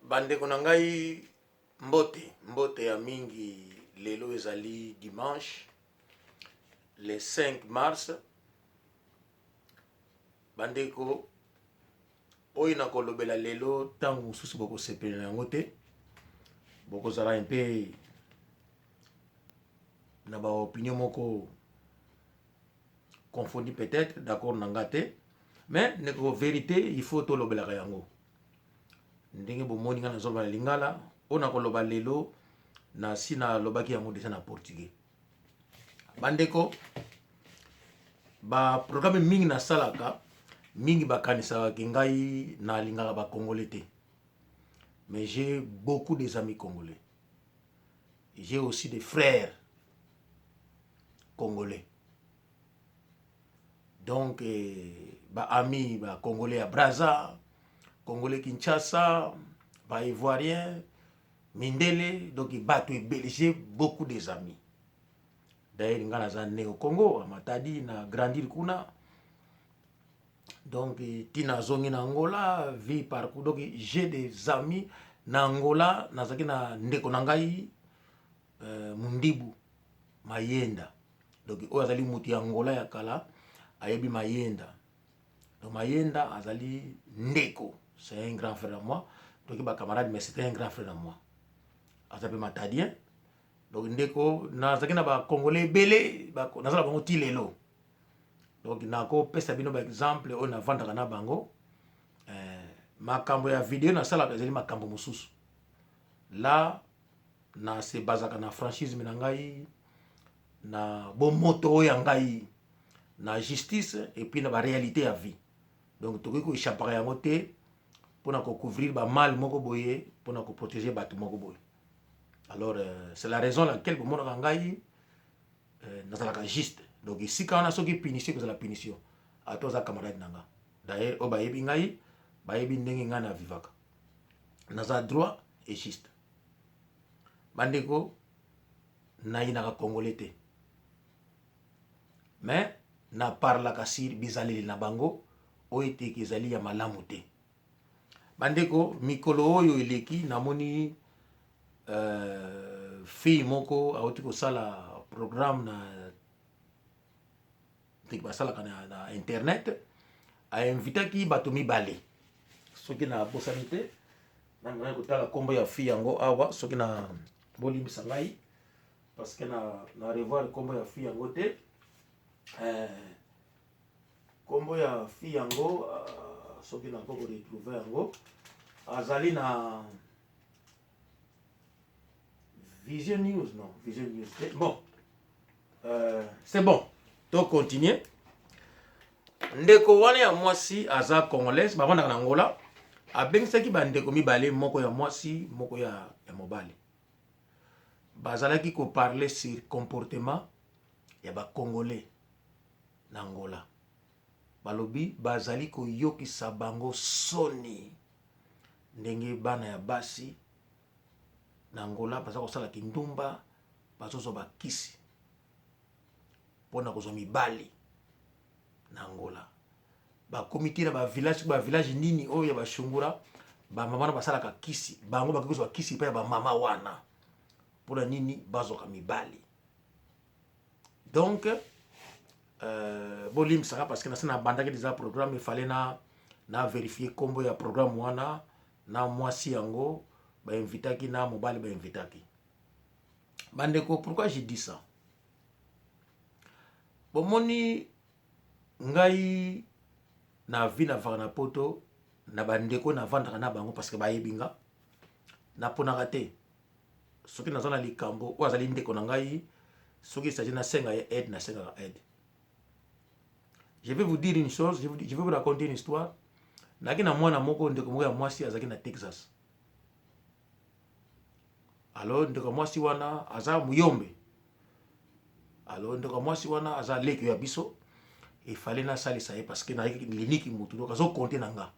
Bandeko na ngai mbote, mbote ya mingi. Lelo ezali dimanche le 5 mars. Bandeko, oyo nakolobela lelo, ntango mosusu bokosepela na yango te, bokozala mpe na baopinion moko confondu, peut-être d'accord na nga te, mais ndeko, vérité il faut tolobelaka yango. Ndenge bomoni nga nazoloba na lingala, oyo nakoloba lelo nasi nalobaki yango déjà na portugais. Bandeko, baprogramme mingi nasalaka, mingi bakanisaka ke ngai nalingaka bacongolais te, mais j'ai beaucoup des amis congolais, j'ai aussi des frères congolais. Donc baamis bacongolais ya Braza, congolais Kinshasa, baivoirien, mindele, donc bato ebele. J'ai beaucoup des amis. D'ailleurs ngai naza né au Congo, à Matadi, na grandir kuna, donc ntina azongi na Angola, vie, parcours. Donc j'ai des amis na Angola. Nazalaki na ndeko na ngai Mundibu Mayenda. Donc oyo azali motu ya Angola ya kala ayebi Mayenda. Donc Mayenda azali ndeko, c'est un grand frère à moi. Donc bacamarade, mais c'était un grand frère à moi, aza mpe matadien. Donc ndeko, nazalaki na bacongolais ebele, naza na bango ti lelo. Donc nakopesa bino baexemple oyo navandaka na bango. Makambo ya video nasalaka ezali makambo mosusu. La na se bazaka na franchise na ngai, na bomoto oyo ya ngai, na justice et puis na baréalité ya vie. Donc tokoki koéchappaka yango te mpona kocouvrir bamal moko boye, mpona koprotéger bato moko boye. Alors c'est la raison laquelle bomonaka ngai nazalaka juste. Donc esika wana, soki punition, ekozala punition ata oza camarade na nga. D'ailleurs oyo bayebi ngai bayebi ndenge ngai na vivaka, naza droit et juste. Bandeko, nayinaka congolais te, mais naparlaka sur bizaleli na bango oyo eteki ezali ya malamu te. Bandeko, mikolo oyo eleki namoni fille moko awuti kosala programme na ndenge basalaka na internet. Ainvitaki bato mibale, soki nabosani te, nangaki kotala nkombo ya fille yango awa. Soki na bolimbisa ngai parce que na revoir nkombo ya fille yango te. Nkombo ya fille yango, soki nakoki koretrouver yango, azali na Vision News, non, Vision News te. Bon, c'est bon, to continue. Ndeko wana ya mwasi aza congolaise, bavandaka na Angola. Abengisaki bandeko mibale, moko ya mwasi, moko ya mobali. Bazalaki koparler sur comportement ya bacongolais na Angola. Balobi bazali koyokisa bango soni ndenge bana ya basi na Angola baza kosala kindumba, bazozwa bakisi mpona kozwa mibali na Angola. Bakomi te na bavillage, bavillage nini oyo ya bashungura, bamama na basalaka kisi. Bango bakoki kozwa kisi epai ya bamama wana mpona nini? Bazwaka mibali. Donc bolimbisaka parce que nasi nabandaki déjà programme, efale na vérifier nkombo ya programme wana na mwasi yango bainvitaki, na mobali bainvitaki. Bandeko, pourquoi je dis ça? Bomoni ngai na vie navaka na poto na bandeko navandaka na bango parce que bayebi nga, naponaka te. Soki naza na likambo, oyo azali ndeko na ngai, soki s'agit nasenga ye aide, nasengaka aide. Je vais vous dire une chose, je vais vous raconter une histoire. Nayaki na mwana moko, ndeko moko ya mwasi azalaki na Texas. Alors ndeko ya mwasi wana aza muyombe. Alors ndeko ya mwasi wana aza leki ya biso. Efale nasalisa ye parce que nayaki liniki mutu, donc azocompter na nga.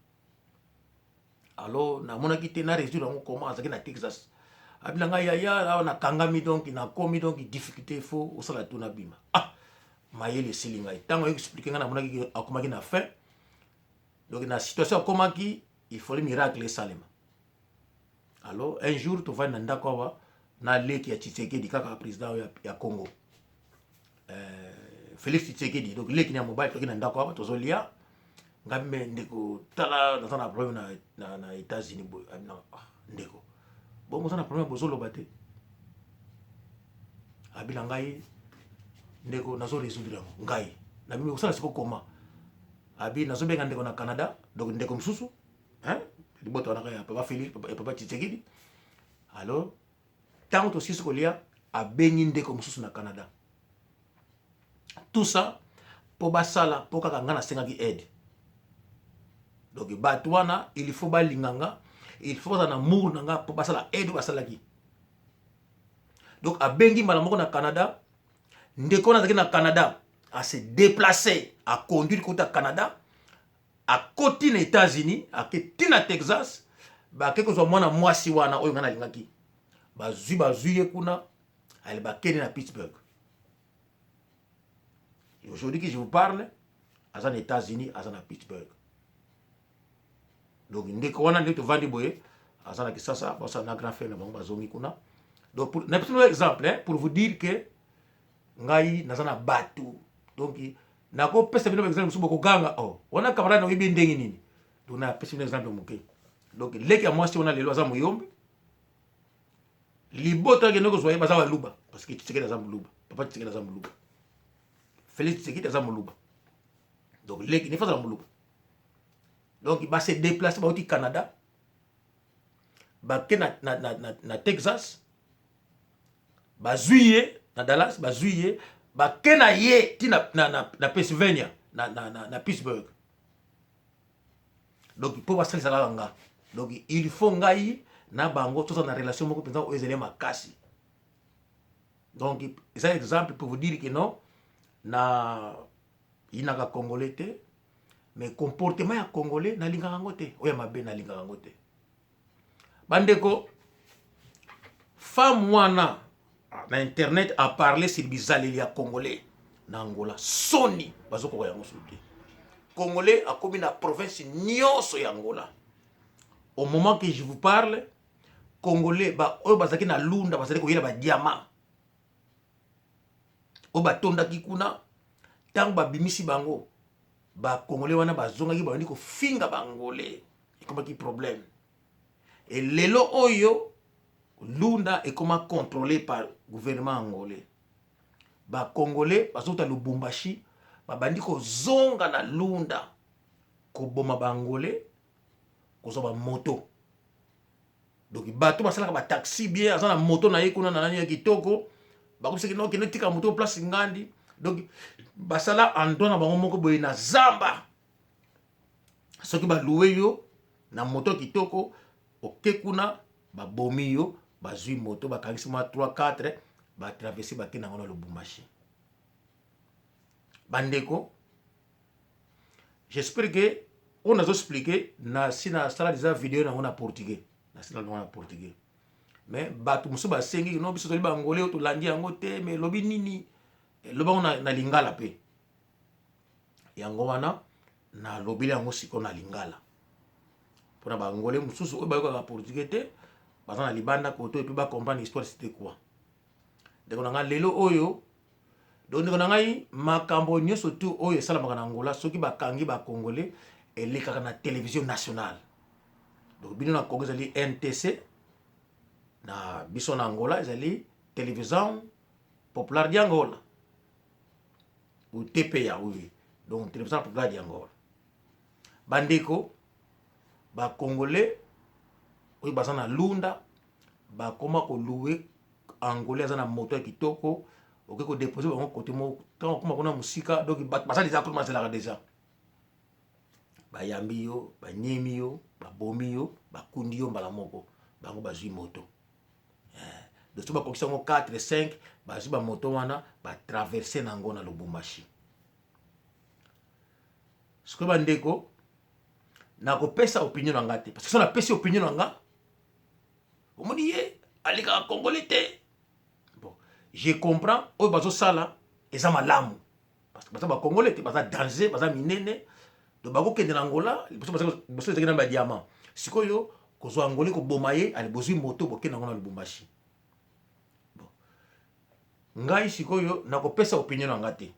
Alors namonaki te na résoudre yango comment. Azalaki na Texas, abi na ngai: "Yaya, awa nakangami, donc nakomi, donc difficulté, faut osala tu nabima." Ah, mayele esili ngai. Ntango ayoexpliquer ngai, namonaki akomaki na fin. Donc na situation akomaki, il fallait miracle esalema. Alors un jour tovandi na ndako awa na leki ya Tshisekedi, kaka président ya Congo, Félix Tshisekedi. Donc leki na mobali, toki na ndako awa, tozolia. Ngai me ndeko, tala, naza na problème na États-Unis boye. Ah, ndeko, bongo oza na problème, bozoloba te. Abi na ngai, ndeko, nazo résoudre yango. Ngai nabimi kosala siko koma. Abi nazobenga ndeko na Canada, donc ndeko mosusu libota wana ya papa Félix, ya papa Tshisekedi. Alors ntango tosilisi kolia, abengi ndeko mosusu na Canada, tout ça mpo basala, mpo kaka ngai nasengaki aide. Donc bato wana, il faut balinga nga, il faut bazala na amour na nga mpo basala aide oyo basalaki. Donc abengi mbala moko na Canada, ndeko wana azalaki na Canada ase déplacer, aconduire kota Canada, akoti na États-Unis, ake ti na Texas, bake kozwa mwana mwasi wana oyo ngai nalingaki. Bazwi ye kuna, ale bakende na Pittsburgh. Et aujourd'hui que je vous parle, aza na États-Unis, aza na Pittsburgh. Donc ndeko wana, nde tovandi boye, aza na Kisasa, basala na grand frère na bango, bazongi kuna. Donc na biso exemple, hein, pour vous dire que ngai naza na bato. Donc nakopesa bino exemple mosusu, bokoganga: "Oh, wana camarade, naoyebi ndenge nini?" Donc napesi bino exemple moke. Donc leki ya mwasi wana lelo aza moyombe, libota akende kozwa ye baza Baluba, parce que Tshisekedi aza Moluba, papa Tshisekedi aza Moluba, Félix Tshisekedi aza Moluba. Donc leki nefa azala Moluba. Donc base déplacer, bauti Canada, bake na Texas, bazwi ye na Dallas, bazwi ye, bake na ye ti na Pennsylvania, na Pittsburgh. Donc mpo basalisa kaka nga. Donc il faut ngai na bango toza na relation moko mpenza oyo ezali makasi. Donc eza exemple pour vous dire que non, na yinaka Congolais te, mais comportement ya Congolais nalingaka yango te, oyo ya mabe nalingaka yango te. Bandeko, femme wana na internet a parlé sur bizaleli ya Congolais na Angola. Soni, bazokoka yango susu te. Congolais akomi na province nyonso ya Angola. Au moment que je vous parle, Congolais oyo bazalaki na Lunda bazali koyela badiamant oyo batondaki kuna. Ntango babimisi bango, Bacongolais wana bazongaki, babandi kofinga Bangolais, ekomaki problème. E lelo oyo Lunda ekoma contrôlé par gouvernement angolais. Bacongolais bazouta Lubumbashi, babandi kozonga na Lunda koboma Bangolais, kozwa bamoto. Donc bato basalaka bataxi bien, aza na moto na ye kuna na nani ya kitoko, bakomisaki no kende tika moto place ngandi. Donc basala endroit na bango moko boye na zamba. Soki balouer yo na moto kitoko, oke kuna, babomi yo, bazwi moto, bakangisi mwa 3 4, batraverser, bakende yango na Lubumbashi. Bandeko, j'espère que oyo nazoexpliquer, nasi nasala déjà video nango na portugais, nasala nango na portugais, mais bato mosusu basengi: "No, biso toli Bangolais oyo tolandi yango te, mais elobi nini? Elobi yango na lingala." Mpe yango wana nalobeli yango sikoyo na lingala, mpona Bangolais mosusu oyo bayokaka portugais te, baza na libanda koto, et puis bacomprendre histoire, c'était quoi. Ndeko na ngai, lelo oyo, donc ndeko na ngai, makambo nyonso tu oyo esalamaka na Angola, soki bakangi Bacongolais, elekaka na télévision nationale. Donc bino na Congo ezali NTC, na biso na Angola ezali Télévision Populaire d'Angola ou TPA, oui, donc Télévision Populaire d'Angola. Bandeko, Bacongolais oyo baza na Lunda bakoma kolouer Angolais aza na moto ya kitoko, okoki kodéposer bango kote moko. Ntango okoma kuna mosika, donc bato baza déjà kuna, bazelaka déjà, bayambi yo, banyemi yo, babomi yo, bakundi yo mbala moko, bango bazwi moto. Donc so bakokisi yango 4 5, bazwi bamoto wana, batraverser nango na Lubumbashi. Sikoyo bandeko, nakopesa opinion na nga te, parce que so napesi opinion na nga, omoni ye alekaka Congolais te. Bon, je comprends, oyo bazosala eza malamu, parce que baza Bacongolais te, baza danger, baza minene. Donc bakokende na Angola, liboso ezalaki na badiamant. Sikoyo Kozwa angolais koboma ye, ale bozwi moto bokende yango na Lubumbashi. Bon, ngai sikoyo nakopesa opinion na nga te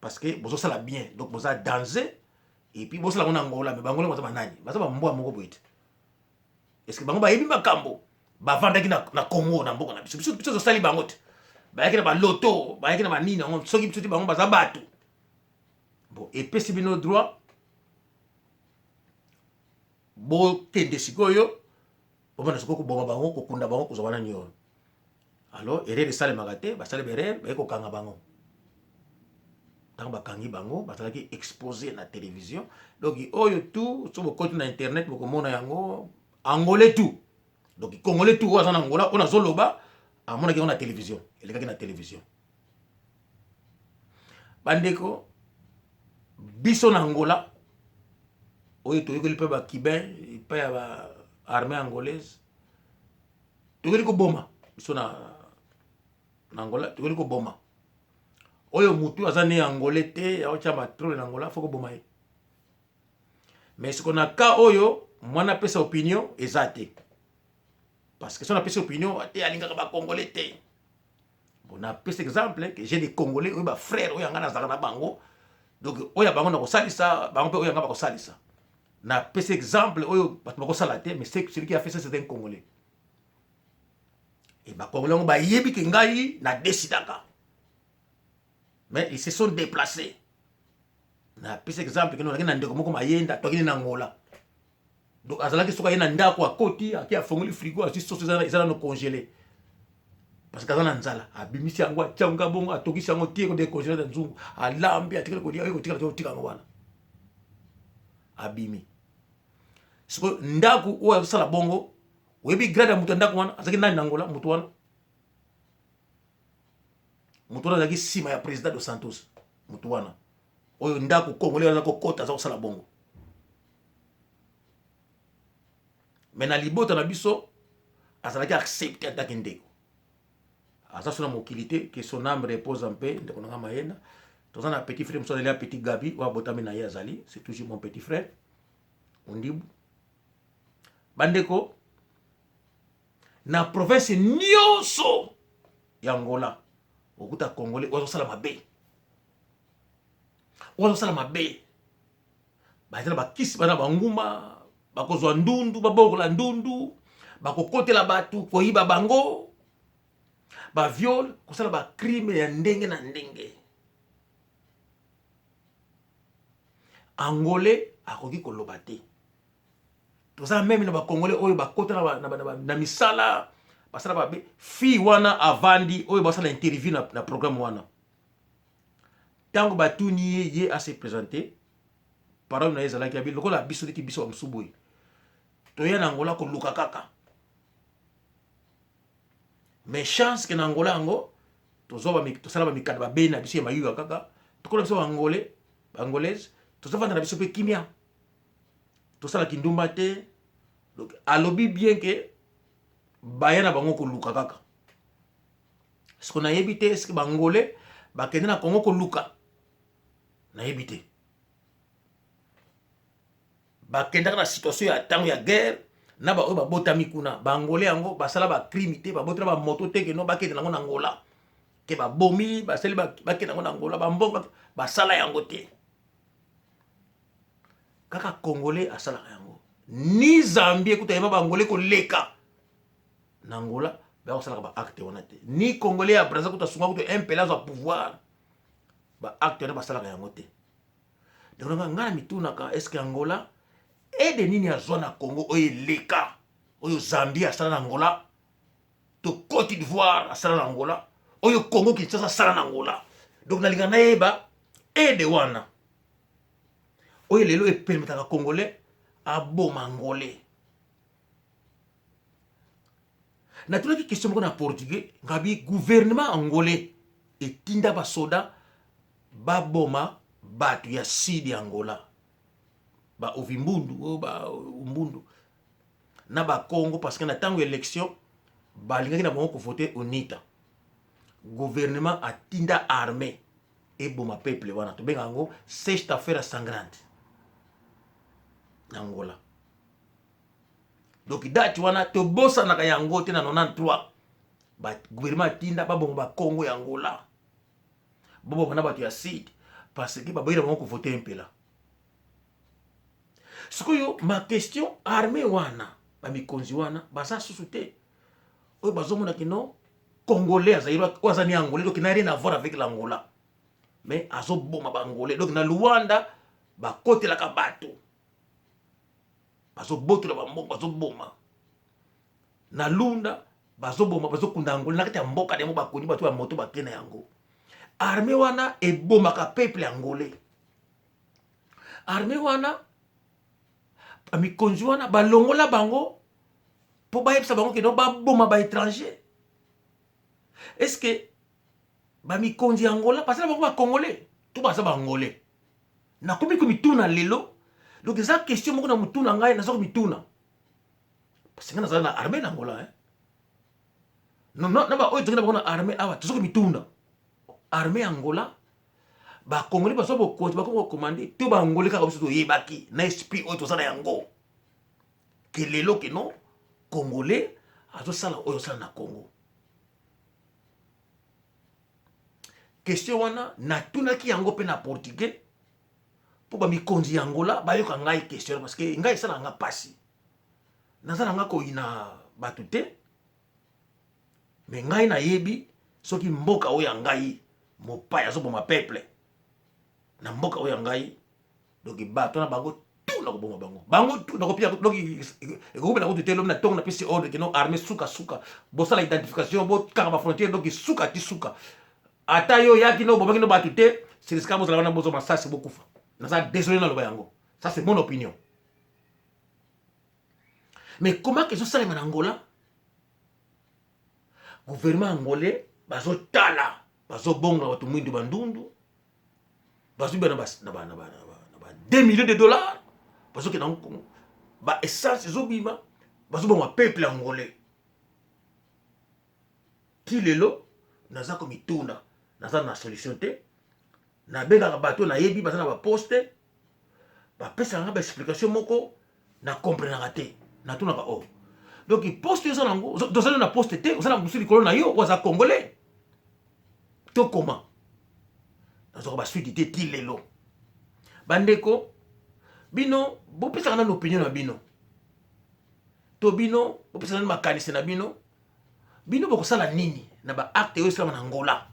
parce que bozosala bien, donc boza danger et puis bosala yango na Angola. Mais bangola baza banani? Baza bambwa moko boye te. Est ce que bango bayebi makambo bavandaki na Congo, na mboka na biso? Biso tosali bango te. Bayaki na baloto, bayaki na banini yango. Soki biso te, bango baza bato. Bon, epesi bino droit bokende sikoyo, bomona sikoyo koboma bango, kokunda bango, kozwa wana nini oyo. Alors erreur esalemaka te, basali baerreur, baye kokanga bango. Ntango bakangi bango, bazalaki exposé na télévision. Donc oyo tout, so bokoti na internet, bokomona yango. Angolais tout, donc congolais tout oyo aza na Angola, oyo nazoloba, amonaki yango na télévision, elekaki na télévision. Bandeko, biso na Angola oyo toyokeli mpe bacubain epai ya baarmée angolaise. Toyokeli koboma biso na Angola, toyokeli koboma oyo mutu aza ne angolais te, aotya batrole na Angola, faut koboma ye. Mais siko na cas oyo, mwana apesa opinion eza te, parce que so napesi opinion te, alingaka bacongolais te. Bon, napesa exemple que j'ai des Congolais oyo bafrère oyo yanga nazalaka na bango, donc oyo ya bango na kosalisa bango mpe oyo yanga bakosalisa. Napesa exemple oyo bato bakosala te, mais celui qui a fait ça, c'est un Congolais. Et bacongolais yango bayebi ke ngai na décidaka, mais ils se sont déplacés. Napesa exemple ke nozalaki na ndeko moko Mayenda, toakini na Angola. Donc azalaki, soki aye na ndako, akoti, ake afongoli frigo, azwi soso eza nano congelé, parce que aza na nzala, abimisi yango, atiango bongo, atokisi yango tie kodécongeler na nzungu, alambi, atikali kolia, oye kotikala te, otika yango wana, abimi. Sikoyo ndako oyo azosala bongo, oyebi grade ya moto ya ndako wana azalaki nani na Angola? Moto wana azalaki nsima ya président de Santos. Moto wana oyo ndako congolais aza kokota, aza kosala bongo. Mais na libota na biso azalaki accepté ataki ndeko. Aza so na mokili te, que son âme repose en paix, ndeko na nga Mayenda. Toza na petit frère mosusu azali ya petit Gabi, oyo abotami na ye, azali, c'est toujours mon petit frère Ondibu. Bandeko, na province nyonso ya Angola, okuta congolais oyo azosala mabe, oyo azosala mabe. Baza na bakisi, bana banguma, bakozwa ndundu, babongola ndundu, bakokotela bato, koyiba bango, baviole, kosala bacrime ya ndenge na ndenge. Angolais akoki koloba te. Toza meme na bacongolais oyo bakota na misala, basala babe. Fille wana avandi oyo basala interview na programme wana, ntango batuni ye, ye ase présente, parole na ye ezalaki abi lokola biso neti biso bamosusu boye, toya na Angola koluka kaka. Mais chance ke na Angola yango tozwa, tosala bamikanda, babei na biso ya mayuya kaka, tokola biso baangolais, baangolaise, tozovanda na biso mpe kimia, tosala kindumba te. Donc alobi bien ke baya na bango koluka kaka. Siko nayebi te, eske bangolais bakende na Congo koluka? Nayebi te. Bakendaka na situation ya ntango ya guerre na baoyo babotami kuna. Baangolais yango basala bacrime te, babotela bamoto te keno bakende nango na Angola, ke babomi, basali, bakende yango na Angola, bambongo, basala yango te. Kaka congolais asalaka yango. Ni Zambie ekuta yeba baangolais koleka na Angola, bakosalaka baacte wana te. Ni congolais ya Braza kuta sunga kuta mpela azwa pouvoir, baacte wana basalaka yango te. Donc ngai na mitunaka, est ce que Angola aide nini azwa na Congo oyo eleka oyo Zambie asala na Angola, to Côte d'Ivoire asala na Angola, oyo Congo Kinshasa asala na Angola? Donc nalinga nayeba aide wana oyo lelo epermetaka congolais aboma angolais. Natunaki question moko na portugais, ngabi gouvernement angolais etinda basoda baboma bato ya sud ya Angola, ba ovimbundu oyo, ba umbundu na bakongo, parce que na ntango élection balingaki na bango kovote UNITA. Gouvernement atinda armée eboma peuple wana. Tobenga yango sexta-feira sangrante na Angola. Donc date wana tobosanaka yango te. Na 93, ba gouvernement atinda babongo bakongo ya Angola, babongo na bato ya sud, parce que baboyela bango kovote Mpela. Sikoyo ma question, armée wana, bamikonzi wana baza susu te oyo bazomona kino Congolais azali oyo aza ni Angolais, donc n'a rien à voir avec l'Angola, mais azoboma Baangolais. Donc na Luanda bakotelaka bato, bazobotola bambongo, bazoboma. Na Lunda bazoboma, bazokunda Angola na kati ya mboka yango, bakoni bato ya moto bake na yango. Armée wana ebomaka peuple angolais. Armée wana, mikonzi wana balongola bango mpo bayebisa bango keno baboma baétranger. Est ce que bamikonzi ya Angola basala bango Bacongolais to baza Baangolais? Nakomi komituna lelo. Donc eza question moko na motuna ngai naza komituna, parce que ngai nazala na armée na Angola, hein? Na baoyo toki na bango na armée awa, toza komituna: armée ya Angola, Bacongolais bazwa bokonzi, bakomi kocommander to Baangolais kaka? Biso toyebaki na esprit oyo toza na yango ke lelo keno Congolais azosala oyo osala na Congo. Question wana natunaki yango mpe na portugais mpo bamikonzi ya Angola bayoka ngai question, parce que ngai esalaka nga mpasi. Naza na nga koyina bato te, me ngai nayebi soki mboka oyo ya ngai, mopaya azoboma peuple na mboka oyo ya ngai. Donc bato na bango tu na koboma bango, bango tu nakopia. Donc ekokobela kutu te. Lobi na ntongo napesi ordre keno armée sukasuka bosala identification, bokanga bafrontière. Donc suka ti suka, ata yo oyaki no obomaki no bato te, seliska bozala wana, bozwa masasi, bokufa. Naza désolé, naloba yango, ça c'est mon opinion. Mais comment ke ezosalema na Angola? Gouvernement angolais bazotala, bazobongola bato mwindu bandundu, bazwi na ba 2 millions de dollars, bazokenda yango Congo, ba essence ezobima, bazobonga peuple angolais. Ti lelo naza komituna, naza na solution te. Nabengaka bato nayebi baza na baposte, bapesaka nga baexplication moko na comprenaka te. Natunaka o oh, donc poste oza nango, tozali na poste te, oza na mosusu likolo na yo oyo aza Congolais to koma? Nazwaka basuite te ti lelo. Bandeko, bino bopesaka nano opinion na bino, to bino bopesaka nano makanisi na bino. Bino bokosala nini na baacte oyo esalama na Angola?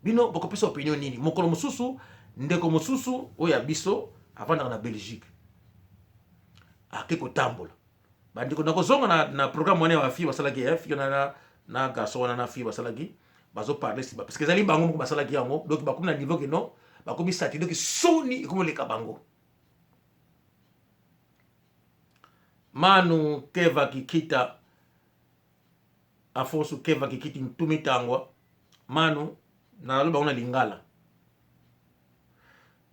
Bino bokopesa opinion nini? Mokolo mosusu, ndeko mosusu oyo ya biso avandaka na Belgique ake kotambola. Bandeko, nakozonga na programme wana ya bafille basalaki, eh, fille na garçon wana na fille basalaki, bazoparle nsima, parce que ezali bango moko basalaki yango. Donc bakomi na niveau ke non, bakomi sati, donc soni ekomi oleka bango. Manu Keva Kikita, Afonso Keva Kikiti Ntumi Tangwa, Manu, naloba bango na lingala.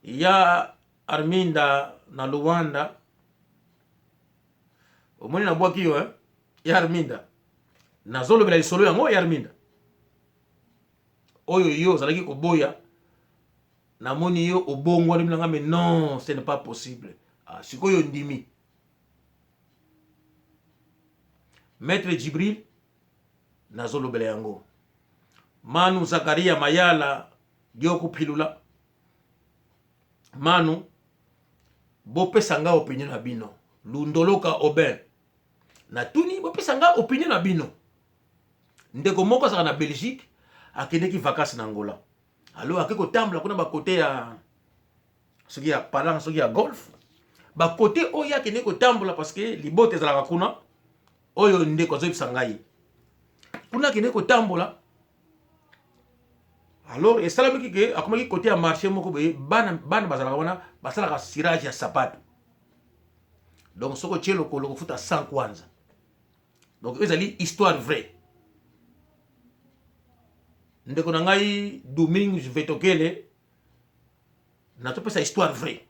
Ya Arminda na Luanda, omoni nabwaki yo, eh? Ya Arminda, nazolobela lisolo yango. Ya Arminda, oyo yo ozalaki koboya, namoni yo obongwani na nga, mais non, ce n'est pas possible. Ah, sikoyo ndimi. Maître Djibril, nazolobela yango. Manu Zakaria Mayala Dioku Philula, Manu, bopesa nga opinion na bino. Lundoloka Aubin, natuni, bopesa nga opinion na bino. Ndeko moko azalaka na Belgique, akendeki vacances na Angola. Alors ake kotambola kuna bakote ya soki ya Palang, soki ya Golf, bakote oyo akende kotambola, parce que libota ezalaka kuna. Oyo ndeko azoyebisa ngai, kuna akende kotambola, alors esalamaki ke akomaki kote ya marché moko boye, bana bana bazalaka wana, basalaka cirage ya sapato. Donc soki otie lokolo, kofuta 100 kwanza. Donc ezali histoire vraie. Ndeko na ngai Domingue Vetokele, nazopesa histoire vraie.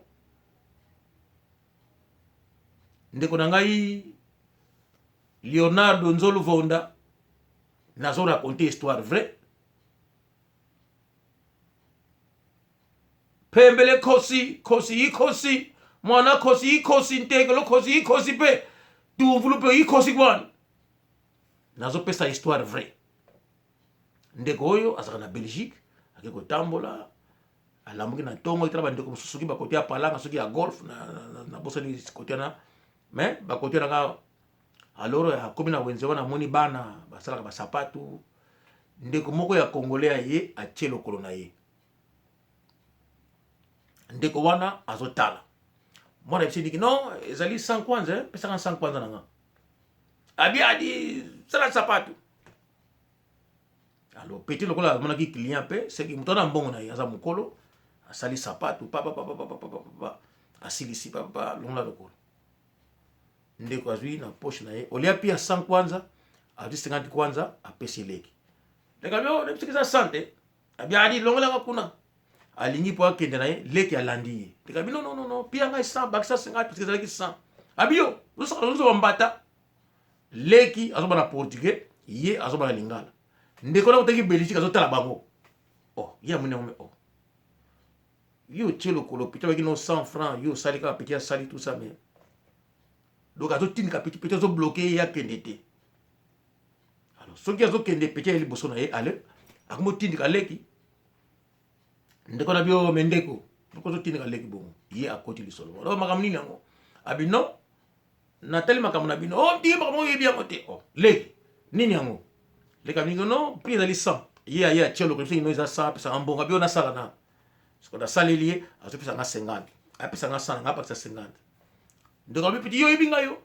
Ndeko na ngai Leonardo Nzoluvonda, nazo raconter histoire vraie. Pembele Khosi, Khosi yikhosi. Mwana khosi ikhosi nteke lo khosi ikhosi mpe tumvulu mpe ikhosi kwana. Nazopesa histoire vraie. Ndeko oyo azalaka na Belgique, ake kotambola, alamuki na ntongo, etala bandeko mosusu soki bakote ya palanga, soki ya golf, nabosani na, na kote wana, mais bakote wana kaka. Alors akomi na wenze wana, amoni bana basalaka basapatu. Ndeko moko ya congolais aye, atie lokolo na ye. Ndeko wana azotala mwana biso ndiki non, ezali 100 kwanza, pesaka 100 kwanza na nga. Abi adi sala sapatu. Alors petit lokola amonaki client mpe seki moto wana mbongo na ye, aza mokolo, asali sapatu papapapapapapa, asilisi papapa, longola lokolo. Ndeko azwi na poche na ye olia pi ya 100 kwanza, azwi 50 kwanza, apesi eleki. Ndeko abi o soki eza 100 te. Abi adi longolaka kuna. Alingi mpo akende na ye, leki alandi ye. Ndeko abi non, non, non, non, pia ngai 100, bakisa 50 parce que ezalaki 100. Abi yo ozosaka mbata. Leki azoba na portugais, ye azoba na lingala. Ndeko na kotaki Belgique azotala bango. Oh, ye amoni yango, oh, yo otie lokolo petit abaki no 100 francs, yo osali kaka, petit asali tout ça, mais donc azotindika petit, petit azobloquer ye akende te. Alors soki azokende, petit aye liboso na ye, ale akomi otindika leki. Ndeko na bio, me ndeko, pourquoi ozotindika leki bongo? Ye akoti lisolo wana, makambo nini yango? Abi non, natali makambo na bino. Oh, ndi makambo oyebi yango te. Oh, leki, nini yango? Leki abingi non, prix ezali 100. Ye aye atie lokolo, soki no eza 100, apesaka mbongo. Abi oyo nasala na soki nasaleli ye, azopesanga 50, apesanga 100, nga apakisa 50. Ndeko abi petit, yo oyebi ngai, yo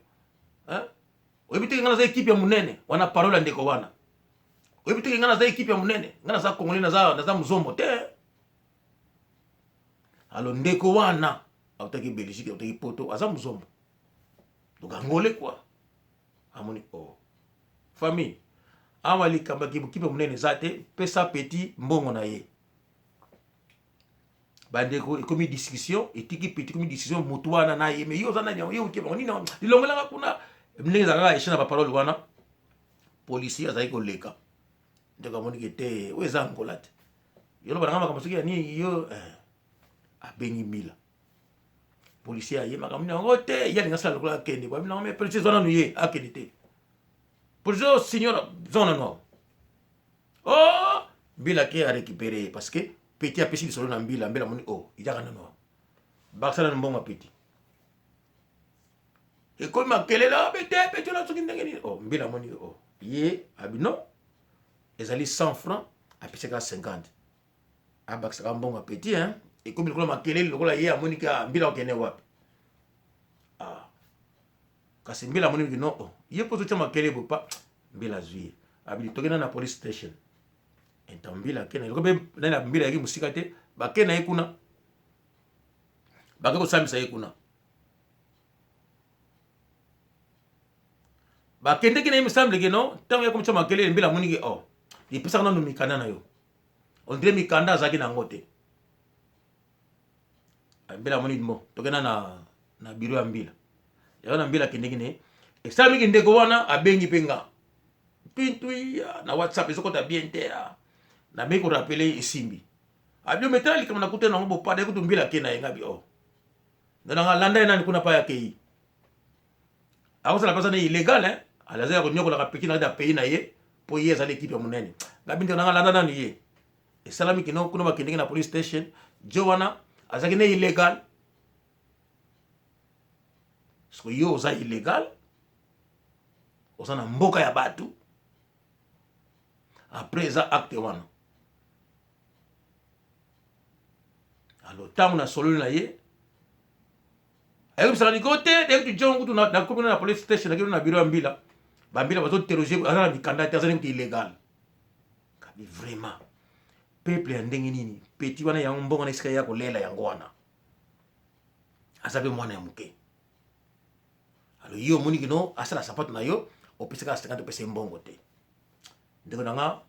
oyebi teke ngai naza équipe ya monene wana. Parole ya ndeko wana, oyebi teke ngai naza équipe ya monene, ngai naza congolais, naza mozombo te. Alors ndeko wana autaki Belgique, autaki Poto, aza mozombo, donc angolais quoi. Amoni oh, famille awa likambo ya kipe monene eza te, pesa petit mbongo na ye. Bandeko, ekomi discussion, etiki petit, ekomi discussion motu wana na ye. Mais yo oza nani? Yo oke bango nini? Lilongolanga kuna ndenge ezalaka échange na baparole wana. Policier azalaki koleka, ndeko amoniki te oyo eza Angola te, yo loba nanga makambo soki ya nini yo eh. Abengi mbila, policier aye, makambo nini yango te? Ye alingi asala lokola akende. Babi nango, mais policier, zwa nanu ye, akende te. Policier oyo, signora, zwa nanu awa. Oh, mbila ke arécupéré ye parce que petit apesi lisolo na mbila. Mbila amoni, oh, ijaka nanu awa, bakisa nanu mbongo ya petit. Ekomi makelele bete petit wana soki ndenge nini. Oh, mbila amoni, oh, ye abi non, ezali 100 francs, apesaka 50, abakisaka mbongo ya petit hein. Ekomi lokola makelele, lokola ye amoni ka mbila okende wapi. Ah. Kasi mbila amoni ki non, oh, ye mpo ozotia makelele boye pa. Mbila azwi ye, abili tokenda na police station. Enta mbila akende loko mpe nani na mbila yaki mosika te, bake na ye kuna, bake kosambisa ye kuna. Bakendeki na ye, misamble ke non, ntango ya komitya makelele, mbila amoni ke oh, epesaka nano mikanda na yo. On dirait mikanda azalaki na yango te. Mbila amoni bon, tokenda na bureau ya mbila. Yango na mbila akendeki na ye, esalamiki ndeko wana abengi mpe nga twintwi na WhatsApp, ezokota bien te. Nabengi korappeler, esimbi. Abi me tala likambo nakuta nango bopada ekutu, mbila ake na ye. Ngabi oh, nanga landa ye nani kuna pa akei, akosala mpe aza na illégal hein, aza ya konyokolaka petit na kati ya pays na ye mpo ye azali équipe ya monene. Ngabi ndeko nanga, landa nanu ye. Esalami kino kuna bakendeki na police station, jo wana azalaki na illégal. Soki yo oza illégal, oza na mboka ya bato, après eza acte wana. Alors ntango nasololi na ye, ayebisaka niko te deki tujongo kutu nakomi na police station, nakei na bureau ya mbila, bambila bazointerroger, aza na mikanda te, aza nekuti illégal. Kabi vraiment peuple ya ndenge nini? Petit wana yango mbongo na esika ya kolela yango wana, aza mpe mwana ya moke. Alors yo omoni kino asala sapato na yo, opesaka 50, opesa ye mbongo te. Ndeko na nga,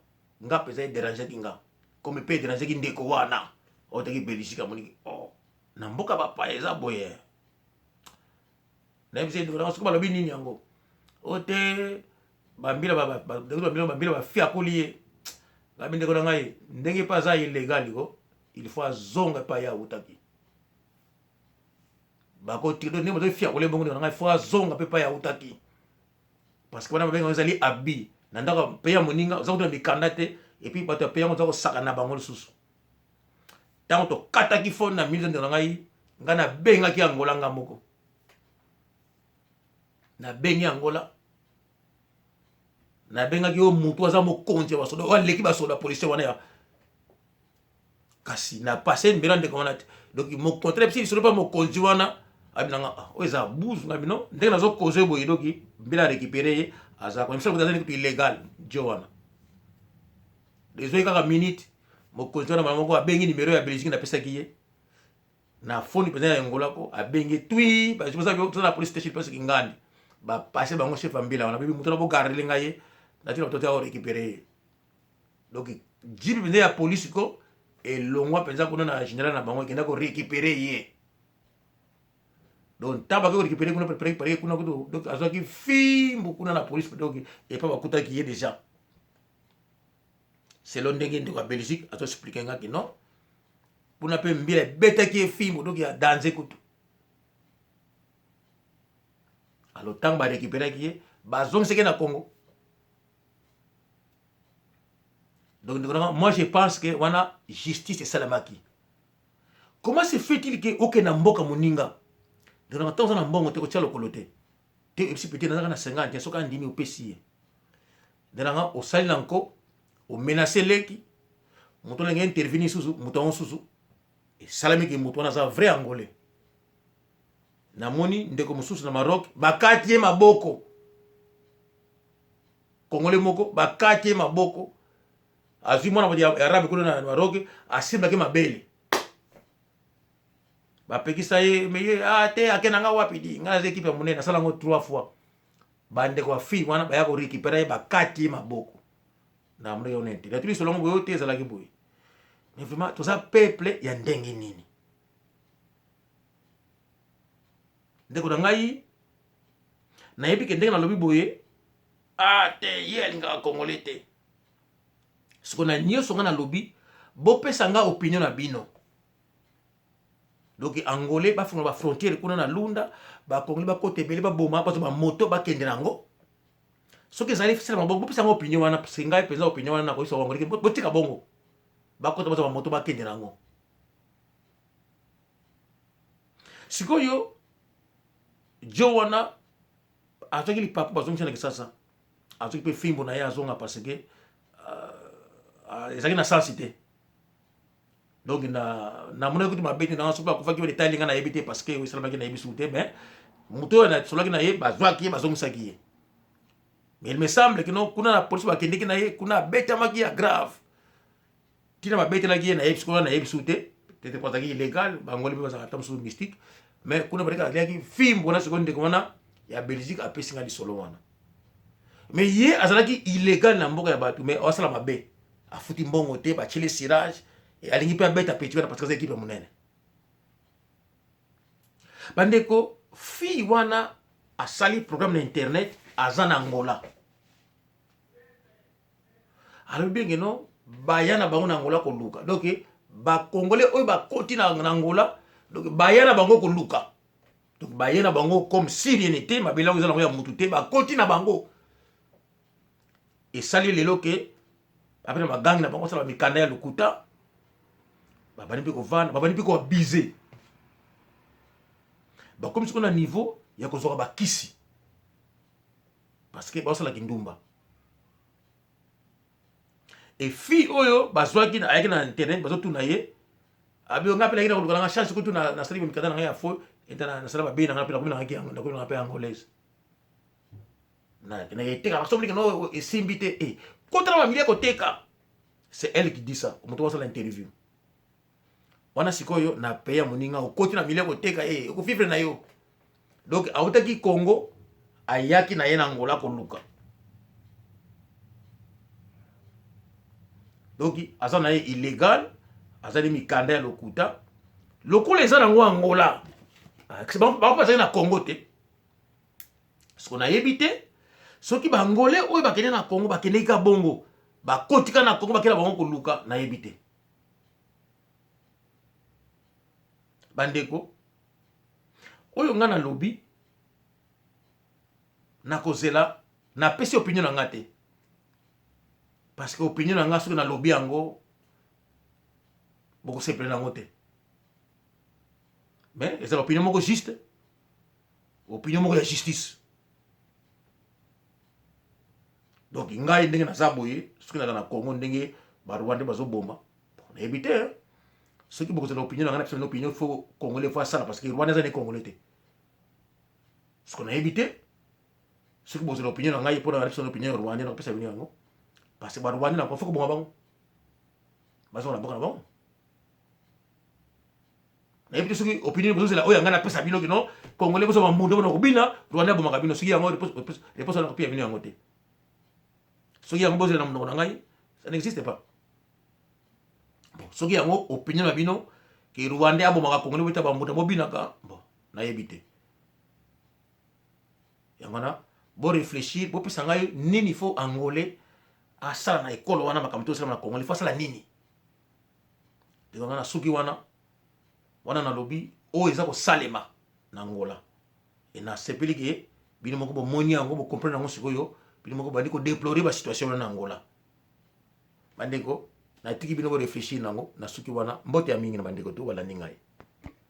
nga mpenza edérangeaki nga, comme mpe edérangeaki ndeko wana oyo taki Belgique. Amoniki oh, na mboka bapaya eza boye. Nayebisa ndeko nanga, soki balobi nini yango oyo te, bambila bambila bafiakoli ye. Ngabi ndeko na ngai, ndenge mpe aza illégal ko, il faut azonga epai ye awutaki. Bakotika ndenge bazofia kolia bongo, ndeko na ngai, fo azonga mpe epai autaki, parce que wana babenga ezali abi na ndako mpe ya moninga, oza kotuna mikanda te, et puis bato ya pe yango oza kosaka na bango lisusu. Ntango tokataki phone na minute, ndeko na ngai, ngai nabengaki Angola, nga moko nabengi Angola, nabengaki oyo motu aza mokonzi ya basoda, oyo aleki basoda, policier wana ya kasi na passe mbela ndeko wana te. Donc mokonzi biso lisolo mpe mokonzi wana abinanga, ah, oyo eza buzu na bino ndenge nazokoze boye. Donc mbela récupéré ye, aza miso aza kutu illégal jo wana. Ezwaki kaka minute, mokonzi wana moko abengi numéro ya Belgique napesaki ye na phone mpenza ya Angola ko abengi twi toza na police station place Kingandi, bapase bango chef ya mbila wana, bebi moto na bogardele ngai ye natina bato te akorécupéré ye. Donc jeep mpenza ya police ko elongwa mpenza kuna na général na bango, ekenda korécupéré ye. Donc ntango bake korécupéré kuna, préparé kuna, donc azwaki fimbu kuna na police. Donc epa bakutaki ye déjà, selon ndenge ndeko ya Belgique azoexpliquer ngaki non, kuna mpe mbila ebetaki ye fimbu, donc ya danger kutu. Alors ntango barécupéraki ye, bazongisaki na Congo. Donc moi je pense que wana justice esalamaki. Comment se fait-il ke okende na mboka moninga, donc ntango oza na mbongo te, kotia lokolo te te, ebisi pete nazaka na 50 te, soki andimi opesi ye ndelanga, osali na nko omenace leki moto olingi intervenir susu moto yango susu esalamiki. Moto wana aza vrai Angolais. Namoni ndeko mosusu na Maroc, bakati ye maboko, Congolais moko bakati ye maboko, azwi mwana ya arabe kuna na Maroc, asimbaki mabele, bapekisa ye, me ye ah, te, ake nanga wapi di ngai naza équipe ya monene, nasala yango trois fois. Bandeko ya fille wana baya korécupérer ye, bakati ye maboko. Na monaki yango nete natuli solongo boye te, ezalaki boye. Mais vraiment, toza peuple ya ndenge nini? Ndeko na ngai, nayebi ke ndenge nalobi boye, ah te, ye alingaka Congolais te. Siko na nyonso ngai nalobi, bopesa nga opinion na bino. Donc Angolais bafungola bafrontière kuna na Lunda, Bacongolais bakota ebele, baboma, bazwa bamoto, bakende nango. Soki ezali sala mabongo, bopesa nga opinion wana, parce ngai mpenza opinion wana nakoyisa Bangolais, botika bongo, bakota, bazwa bamoto, bakende nango. Sikoyo jo wana azwaki lipapu, bazongisi na Kisasa, azwaki mpe fimbo na ye, azonga, parce que ezalaki na sansi te. Donc na namonaki kutu mabe te nanga. Soki akufaki oyo etali nga, nayebi te, parce que esalamaki nayebi suku te. Mais moto oyo nasolaki na ye, bazwaki ye, bazongisaki ye. Mais il me semble que non, kuna na police bakendeki na ye kuna, abetamaki ya grave. Ntina babetelaki ye, nayebi sikoyo, nayebi suku te, peut-être po azalaki illégal, Bangoli mpe bazalaka ata mosusu mystique. Mais kuna bateka aliaki fimbo wana. Sikoyo ndeko wana ya Belgique apesi nga lisolo wana. Mais ye azalaki illégal na mboka ya bato, mais asala mabe, afuti mbongo te, batieli cirage, alingi mpe abeta petit wana, parce que aza équipe ya monene. Bandeko, fille wana asali programme na internet, aza na Angola, alobi benge no baya na bango na Angola koluka. Donc Bacongolais oyo bakoti na Angola, donc baya na bango koluka, donc baye na bango comme si rien n'était. Mabele yango eza nango ya mutu te, bakoti na bango. Esali lelo ke ape na bagangi na bango, basala bamikanda ya lokuta, babandi mpe kovanda, babandi mpe koabuser, bakomi sikoyo na niveau ya kozwaka bakisi, parce que baosalaki ndumba. E fille oyo bazwaki, ayaki na internet, bazotuna ye, abi nga mpe nayaki na koluka nanga chance kutu, nasali mikanda na ngai ya faux, eta nasala babe na ngai mpe nakomi nangaki yango, nakomi nanga mpe angolaise, naeteka soki no esimbi te, e kotala bamilia koteka. C'est elle qui dit ça, moto basala interview wana. Sikoyo na pays ya moninga, okoti na milia koteka, e okovivre na yo. Donc autaki Congo, ayaki na ye na Angola koluka. Donc aza na ye illégal, azali mikanda ya lokuta lokola eza nango Angola, bango mpe azali na Congo te. Siko nayebi te soki Bangolais oyo bakende na Congo, bakendeki ka bongo, bakotika na Congo, bakenda bango koluka, nayebi te. Bandeko, Oyo ngai nalobi, nakozela napesi opinion na ngai te, parce que opinion na ngai, soki nalobi yango, bokosepela nango te. Mais ezala opinion moko juste, opinion moko ya justice. Donc ngai ndenge naza boye, soki naza na Congo, ndenge Barwandais bazoboma, nayebi te soki bokozala opinion na ngai. Napesa opinion, faut Congolais faut asala, parce que Rwanda eza ne Congolais te. Soki nayebi te soki bozala opinion na ngai mpona napesa opinion ya Rwandais, nakopesa bino yango, parce que Barwandais na faut kobonga bango, bazonga na mboka na bango. Nayebi te soki opinion bozozela oyo ngai napesa bino, kino Congolais bozoma mbunda mpona kobina, Rwandais abomaka bino. Soki yango réponse wana, kopia bino yango te. Soki yango bozela na monoko na ngai, ça n'existe pas. Bon, soki yango opinion na bino ke Rwandais abomaka Congolais, bota bambuta bobinaka, bon, nayebi te. Yango wana boréfléchir, bopesa ngai nini faut Angolais asala na ekolo wana. Makambo te osalama na Congolais, faut asala nini? Ndeko na suki wana wana, nalobi oyo eza kosalema na Angola e, nasepeli ke bino moko bomoni yango, bocomprendre yango. Sikoyo bino moko bandi kodéplorer basituation wana na Angola. Bandeko, natiki bino boréfléchir nango. Na suki wana, mbote ya mingi na bandeko to balandi ngai.